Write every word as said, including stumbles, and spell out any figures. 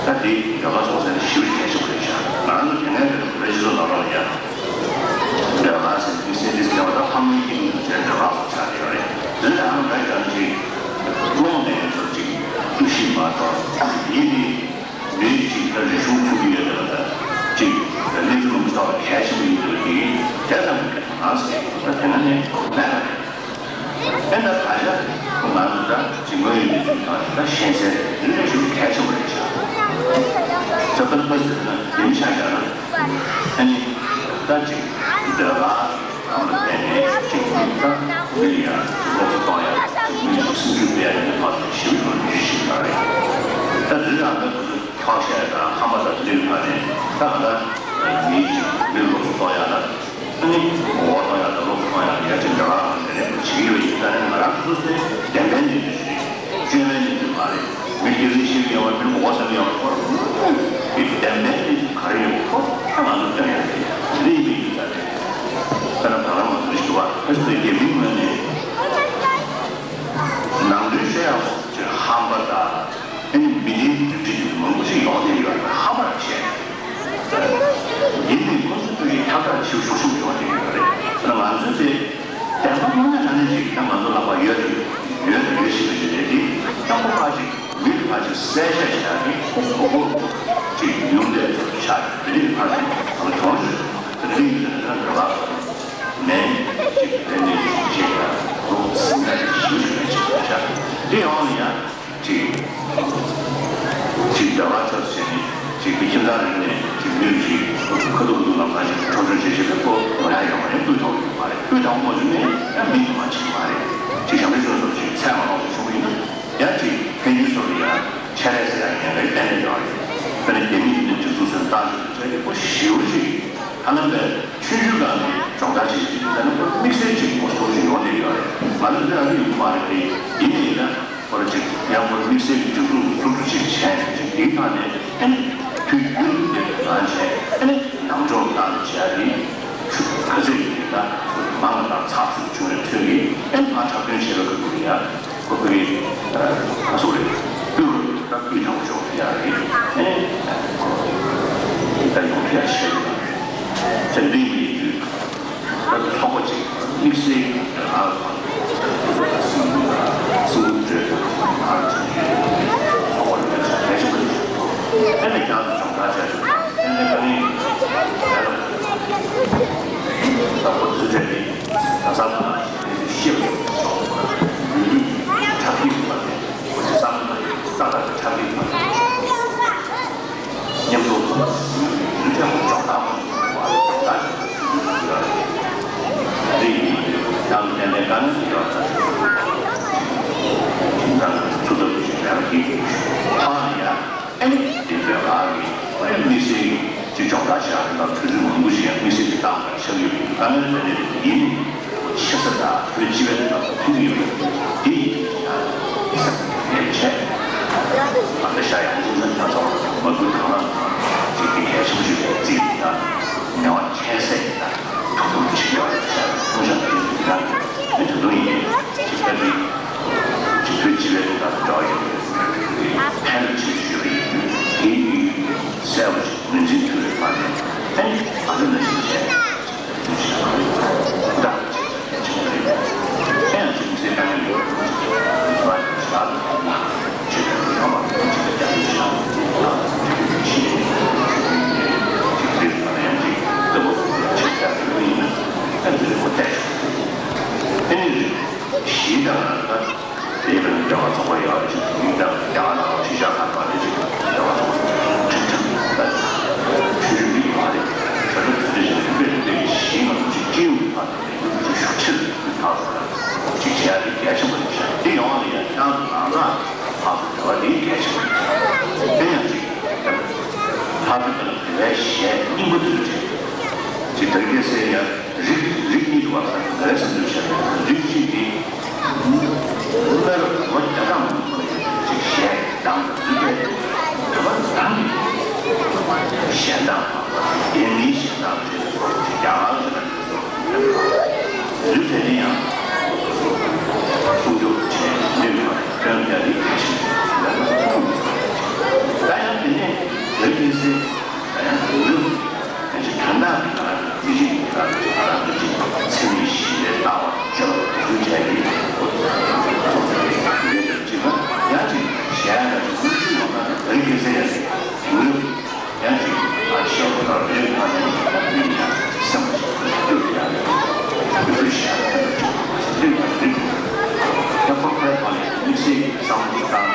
ད་དེ་ཡོ་ག་སོང་ཟེར་ཞེ་པོ་གལ་ཆེན་པོ་རེད་ཤག་ང་རང་ཚོ་དེ་སྔའི་དུས་ལ་བོད་སྤྱི་ཚོགས་ནང་ལོགས་ལ་ཡང་ཡོ་ག་ཟེར་དུས་སེ་དུས་སྐྱེ་བ་དང་ཕ་མའི་སྐྱེ་དངོས་ཀྱི་ཆེད་ཡོ་ག་སོགས་ཆགས་ཀྱི་ཡོད་རེད། དེ་ལ་ཡང་བོད་ཀྱང་ཅིག་ཀློང་ནས་ཚོ་ཅིག་འདུ་ཤེས་མ་གཏོགས་ཡིན་ནི་མི་ཅིག་ད་རིག་གཞུང་ཚུགས་ཀྱི་ཡོད་པ་དང་ཅིག་གནས་ཚུལ་མི་ཚོགས་གལ་ཆེན་པོ་ཡིན་འདུག་དེ་དེ་ཙམ་གྱི་ང་ཟེར་ད་དེ་ན་ནས་མེད་པ་རེད། ཨེ་ད་ག་ཡ། ཁོ་ང་ཚོ་ད་ཇི་མ་ཡོད་ཀྱི་ཚུལ་དང་ད་ཤེས་གསལ་རེད། འདི་ལས་ཞུ་གལ་ཆེན་པོ་རེད་ཤག་ད་ད་ལྟ་ཟེར་ན་དེ་མི་ཤ་ཤ་ན། ཨ་ནི་ད་ཅིག་འདོད་པ་རང་ལ་བརྟེན་ནས་ཅིག་ད་མི་ལ་ཡང་སློབ་གསོ་གཏོང་ཡ། མི་ལ་སེམས་ཤུགས་སྤེལ་ཡ་ཡིན་པ་ཞིབ་ཏུ་ཉུལ་བཞིན་པ་རེད། ད་འདི་རང་ད་ཁོ་ཚོ་འཁྱོག་བཤད་དང་ཧམ་པ་དང་འདི་འདྲའི་ཐད་ནས་ད་ག་ད་མི་ཅིག་མི་ལ་སློབ་གསོ་གཏོང་ཡ་ད། ཨ་ནི་ངོ་བོ་གཏོང་ཡག་དང་སློབ་གསོ་གཏོང་ཡག་ལ་ཡ་ཅིག་འབྲེལ་བ་རང་བྱས་ནས་བྱེད་ཀྱི་ཡོད་ཡིན། ད་ནི་ང་རང་ཚོ་ཚོའི་བདེན་པའི་གནས་ཚུལ་ཞིག་རེད། བཅོས་མའི་གནས་ཚུལ་མ་རེད། མི་སྐྱེ་ཚུལ་ཤེས་ཀྱི་ཡོད་པ་མི་ངོ་བོ་ཚང་གི་ཡོད་པ་ཁོ་རང་གི་བདེན་པའི་གནས་ཚུལ་ག་རེ་ཡོད་པ་ཁོ་ད་ང་ཚོ་སྟོན་ཡག་རེད། དེ་འདྲ་ཡིན་པའི་ཡིན་ས་རེད། ད་ནི་ད་ང་ང་ཚོ་ཞུ་བ་ཕ་ཚོའི་རྒྱལ་མིའི་ངོས་ནས་ནང་དོན་བཤད་ཡག་སོགས་ཀྱི་ཧམ་པ་དང་། ཨ་ནི་མི་སྣའི་འཛིན་ཁྲིད་མང་པོ་ཞིག་ཡོང་བསྡད་ཡོད་པ་ཧ་མ་ར་བཤད། འདི་ནི་ཁོ་ཚོ་ཚོ་ཡི་ཐབས་ཐབས་ཤུགས་ཤུགས་ཤུགས་ཡོང་བསྡད་ཡོད་རེད། ང་ཚོའི་ཚེ་བདེན་པ་དངོས་གནས་དྲང་གནས་ཅིག་ད་ང་ཚོ་ལག་པ་ཡོད་རེད། ཡོད་རེད། ཡོད་བཞིན་པ་ཞིག་རེད་དེ། ཡང་ཁོ་ཁ་ཅིག་མི་ཁ་ཅིག་གསལ་བཤད་བྱ་གི་ཁོ་གོ་གོ་ཅིག་ཉུང་བསྡད་ཚོ་ཆགས་དེ་རིགས་ཁ་ཅིག་ང་ཚོ་གྱོང་ཞིག་དེ་རིགས་ཡིན་ན་ང་ཚོ་ལག་ནས་ཅིག་དེ་ནས་ཅིག་བྱེད་ཡ་ཁོ་སེམས་ཁ་ཅིག་ཞུ་ཞུ་ཅིག་བྱ་དེ་ཡོང་ལ་ཡ། ཅིག་ཅིག་འབྲེལ་བ་ཆགས་བྱས་ནས་ཅིག་མི་ཁྱིམ་ཚང་རིག་གནས་ཅིག་མི་རིགས་ཅིག་ཁ་ཐུག་ཐུག་ལམ་ཁ་ཅིག་འཕྲོ་མཐུད་བྱེད་བྱེད་པའི་སྐོར་ང་ཡང་ཡོང་བ་ཡང་སྤུས་དག་ཡོད་མ་རེད། སྤུས་དག་མ་བྱུང་ནས་ཡང་མི་ཉུང་བ་ཅིག་མ་རེད། ཅིག་ཞང་ཞུང་སོགས་ཅིག་ཚད་མ་ལོག་ཅིག་བྱུང་བ་ཡིན་ན་ཡང་ཅིག་ཕན་ཡུན་སོགས་ལ་ཡང་ཆད་ལས་ཟེར་ཡང་ངན་པའི་ཏན་ཏན་ཡོད་རེད། དཔེར་ན་རྒྱ་མི་ཡིན་ན་སྒྲིག་འཛུགས་སོགས་ བཏང་ཞིག་བྱས་ཏེ་ཁོ་ཞེ་པོ་ཅིག་ཧ་ལམ་པའི་ཆུང་ཆུང་སྒང་ནས་སྦྱོང་བརྡར་བྱེད་ཀྱི་འདུག་ད་ནི་ཁོ་དམིགས་བསལ་ཅིག་ཁོ་ཚོ་ཞིག་ཡོང་བསྡད་ཡོད་རེད། ང་ཚོ་འདི་ལ་ནི་ཡོང་མ་རེད་དེ། ཡིན་ནའི་ཡིན་ན་ཁོ་ར་ཅིག་ཡང་ཁོ་དམིགས་བསལ་གྱི་སྤྱི་ཚོགས་སུ་སུ་འགྲོ་ཅིག་བྱས་ནས་ཅིག་དེའི་ཐོག་ནས་ཨ་ནི་དུས་རྒྱུན་དུ་དེ་ལ་བྱས་ཨ་ནི་ནང་སྦྱོང་བཏང་བྱས་ཏེ་ཆུ་ག་ཚོད་ཡིན་ན་མང་ལ་དང་ཚགས་ཚུད་བྱུང་བའི་ཚུལ་གྱིས་ཨ་ནི་ཕར་འཁྲབ་སྟོན་བྱེད་པ་གི་དགོས་ཡ། ཁོ་ཁོའི་ཨ་སོ་རེད། སྤུས་ད་སྤུས་དྲག་པོ་ཅིག་ཡོད་རེད། ཨེ་ད་ཡོང་ཐུབ་ཡ་བྱས་ཡོད་རེད། དེ་འདྲའི་མི་དུས་ད་ཚོགས་པ་ཅིག་དམིགས་བསལ་གྱི་ཨ་སོ་སྲིད་སྐྱོང་དང་སྲིད་སྐྱོང་གྲོས་ཚོགས་ཨ་ཅིག་ཚོགས་པ་ལ་ཡོད་ས་གལ་ཆེན་པོ་རེད། ཨེ་ནས་ཀྱང་སྦྱོང་བརྡར་བྱས་ཡོད། ཨེ་ནས་ད་ནི་ད་ཁོ་ཚོས་བྱས་ཏེ་ད་གཟའ་ལྷག་ཤེས་པའི་ལུས་ལུས་ཁྲག་ཐིགས་པ་དེ། ཁོ་ཚོའི་བསམ་བློ་དང་ས་དང་ཁྲག་ཐིགས་དང་མཉམ་དུ་ཡུལ་ལུང་ཕྲན་བུ་སྦྱོང་བརྡར་མང་པོ་ཞིག་གནང་བ་ལ་ད་ཞིག་ཏུ་ཞུ་རྒྱུ་ཡོད་རེད། དེ་ཡིན་ཡང་ཏན་ཏན་དཀའ་ངལ་ཞིག་ཡོད་ཙང་ཁྱིམ་ཚང་གི་འཚོ་ཐབས་ཞིག་ཡང་གི་ཕར་ཡ། ཨ་ནི་དེ་ཚོའི་ལག་གི་ཨ་ནི་དམིགས་བསལ་གྱི་སྦྱོང་བརྡར་བྱེད་ཡག་གི་ལ་དུས་ཚོད་མང་པོ་ཞིག་ཡང་དམིགས་བསལ་གྱི་བཏང་བ་ཆགས་ཀྱི་ཡོད། དཀའ་ངལ་དེ་འདྲ་ཡིན་ནི་ཆེ་ས་དང་བོད་སྤྱི་པའི་ཐོག་ལ་ཐུག་གི་ཡོད་པ་དེ་ཡིན་ཀྱང་ས་ངས་བྱས་ཨ་ད་ཤ་ཡང་ཅུང་ཟད་ད་ཚོགས་མ་དགོས་དང་ལ་ཅིག་གི་གལ་ཆེན་པོ་ཞིག་རྩིས་ཡིན་ད་ངལ་བ་ཁྱད་བསད་ཡིན་ད་ཐུག་ཐུག་ཅིག་ཡོད་རེད་ཤ་ཐུག་ཤ་དེ་ཚོ་ཡིན་ད་མི་ད་དུང་ཡིན་ཅིག་ད་ཅིག་བོད་སྤྱི་པའི་ཐོག་ལ་འབྲེལ་བ་ཡོད་པའི་ཕན་ཆེ་ཞུ་བ་ཡིན། དེའི་ཡུལ་གསལ་པོ་ཞིག་ངོས་འཛིན་ཐུབ་པའི་ཐོག་ནས་ཨ་ནི་ཨ་ནི་ལ་ཞིག་བྱས་ཐུབ་ཞིག་ཧུར་ཐག་ཅིག་བྱས་ཆོག་གི་རེད། ཨེ་ཡང་ཅིག་སེམས་དཀའ་ངལ་ཡོད་པ་ཞིག་ང་ཞག་ཏུ་ཐོག་མ་ཆོས་དད་ཡོང་བ་ཅིག་ལ་རྒྱབ་སྐྱོར་བྱ་ང་ཚོ་ཆོས་དད་ཀྱི་ཆེད་དུ་ཆོས་དད་ཀྱི་ཆེད་དུ་ཅིག་རེད། ང་ཡང་ཅིག་ལྟ་བུ་ཆོས་དད་ཀྱི་ཡིན་ན་ཨ་ནི་རེ་བ་བརྟན་ཤོག་ཨ་ནི་རེད། གཞི་དང་ད། དེའི་བར་ནས་འབྲེལ་བ་ཚོགས་པ་ཡོད་རེད། ཅིག་ཡིན་ཀྱང་རྒྱ་གར་ནང་ལ་གཞིས་ཆགས་ཁག་ནང་ལ་ཅིག་འབྲེལ་བ་ཚོགས་པ་ཁྲིམས་ཁྲིམས་ལ་ཆོས་ཆོས་མི་ཡོད་རེད། གྲོས་ཚོགས་ཚོགས་དུས་ཆེན་རིམ་པས་རིམ་པས་ཀྱི་གཞི་ནང་ཅིག་སྤྱི་ཡོངས་ཀྱི་ཐོག་ནས་ལས་འགུལ་ཅིག་ཤུགས་ཆེ་རུ་འཕར་ཚུལ་ལ་ཅིག་བྱེད་ཡ་དེ་གལ་ཆེན་པོ་རེད་ཤག་དེ་ཡོང་བ་ལ་ཡང་ཁྱེད་རང་ཚོ་རང་རང་ཕར་ཚུར་འབྲེལ་བ་དེ་གལ་ཆེན་པོ་རེད་ཤག་དེ་ཡང་ཅིག་ཕར་ཚུར་འབྲེལ་བའི་གཞས་རྙིང་པ་དེ་ཚོ་ཅིག་ཅིག་དར་རྒྱས་སེལ་ཡ། རིགས་རིགས་གཉིས་འདུག་བ། ང་རའི་བསམ་ཚུལ་བཤད་ན་རིགས་གཅིག་དེ་སྨན་རབས་ལོ་བརྒྱ་ཕྲག་མང་པོ་ཅིག་གཞས་གདངས་དང་རིག་པའི་བོད་པ་རང་གི་གཞས་གདངས་དང་རྒྱལ་མིའི་གཞས་གདངས་བཅས་སོགས་ཀྱི་རྒྱ་གར་ཞིག་ལ་ཡོད་ཚུལ་དེ་ནི་ཡང་སྲུང་སྐྱོབ་བྱས་ནས་སྐྱོན་བརྒྱབ་ནས་གལ་ཆེན་པོ་ད་ཡང་དེ་ནས་བོད་ཀྱི་སྲིད། ད་ཡང་དེང་རབས་ཀྱི་དོན་དག་གི་ནང་མི་རིགས་ཀྱི་ནང་ང་རང་གི་ཅིག་འཚེ་མེད་ཞི་བའི་ལྟ་བ་བརྗོད་པ་དེ་ཚོའི་གྲས་ཀྱི་ཚོགས་པ་རེད། དེ་ལྟར་ཅིག་ན་ཡང་ཅིག་གཞན་ལ་ཅིག་མུ་མཐུད་ཡོང་ན་ནི་བོད་སྐད་ཟེར་ཡ་ཞིག་དེང་རབས་ཡང་ཅིག་ཨ་གཞས་པོ་དང་རེད་ཁ་ནས་ཡང་མི་ཡང་སེམས་ཅིག་སྐྱོ་ཡ་རེད། བོད་སྐད་གཞས་ལ་ཕན་པ་ཅིག་ཚིག་ལྷུག་ཡང་རིག་ཡང་ཁོ་ཁོའི་ཐོག་ནས་དམིགས་བསལ་གྱི་བསམ་བློ་ཞིག་བཏང་